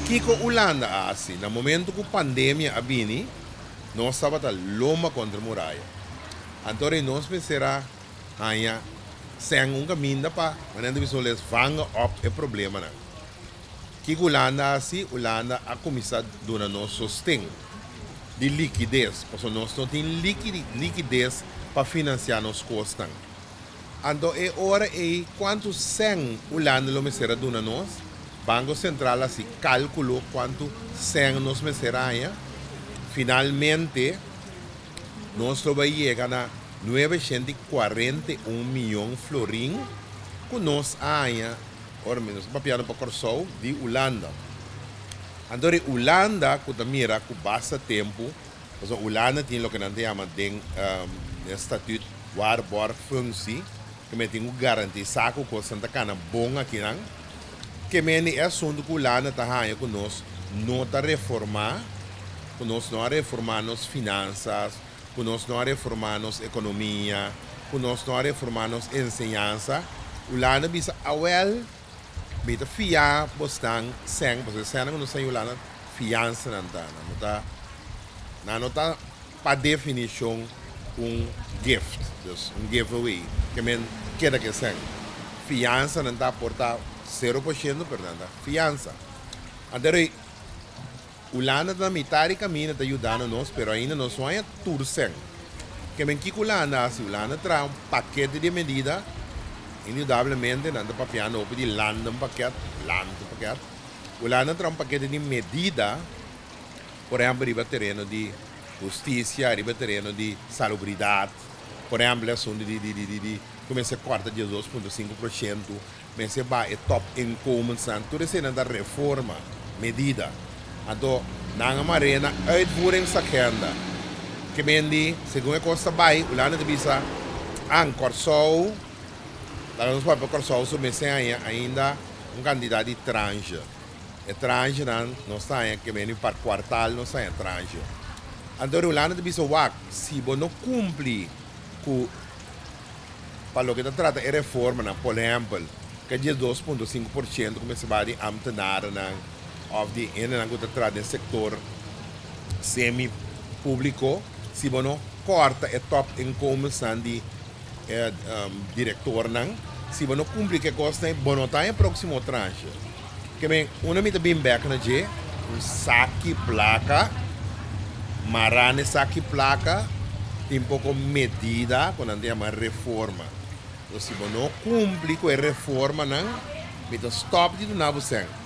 Kiko Hulanda a hasi? Na momento ku pandemia a bini, nos tabata lomba kontra muraya. Anto nos mester a haña sèn un kaminda pa manera di bisa les vangen op e problemanan. Kiko Hulanda a hasi? Hulanda a kuminsá duna nos sosten di likides, pasobra nos no tin likides pa finansiá nos kosnan. Anto e ora ei kuantu sèn Hulanda lo mester a duna nos? Banko Sentral a hasi kálkulo kuantu sèn nos mester a haña. Finalmente nos lo bai yega na 941 mion florin ku nos a haña ora mi nos ta papiando pa Kòrsou di Hulanda. Anto di Hulanda ku ta mira ku basta tempu, pasobra Hulanda tin loke nan ta yama den den statuut waarborgfunctie, ke men tin ku garantisá ku kosnan ta kana bon akinan. Ke men di e asuntu ku Hulanda ta haña ku nos no ta reformá, ku nos no a reformá nos finansas, ku nos no a reformá nos ekonomia, ku nos no a reformá nos enseñansa, Hulanda bisa awèl. Mi ta fia bosnan sèn, pasobra e sènnan ku nos ta yula na fiansa nan ta. Nan no ta, nan no ta pa definishon un gift, dus un giveaway, ke men keda ku e sèn. Fiansa nan ta por ta 0%, pero nan ta fiansa. Anto Hulanda ta na mitad di camino ta yudando nos pero ainda nos no haña tur cen. Ke men kiko Hulanda haci? Hulanda traha un pakete di medida, indudablemente nan ta papiando hopi di landenpakket, landenpakket. Hulanda traha un pakete di medida, por ehempel riba tereno di husticia, riba tereno di salubridad, por ehempel e asunto di di di di cu mester corta 12.5%. Mester baha e top inkomensnan, tur eseinan ta reforma, medida. Anto nan a mar'é na uitvoeringsagenda. Ke men di, segun e kos ta bai, Hulanda ta bisa, An, Kòrsou, laga nos papia Kòrsou su mester haña ainda un kantidat di tranche. E tranchenan nos ta haña ke men di par kuartal nos ta haña tranche. Anto Hulanda ta bisa, Wak, si bo no kumpli ku. Pa loke ta trata e reformanan, por ehempel, ke 12.5% ku mester baha di ambtenarennan òf di hendenan ku ta traha den sektor semi públiko, si bo no kòrta e top inkomensnan di e direktornan, si bo no kumpli ku e kosnan ei, bo no ta haña e próksimo tranche. Ke men, unda mi ta bin bèk na dje, un saki plaka, mará na e saki plaka tin poko medida ku nan ta yama reforma. Entonces si bo no kumpli ku e reformanan, mi ta stòp di duna bo sèn.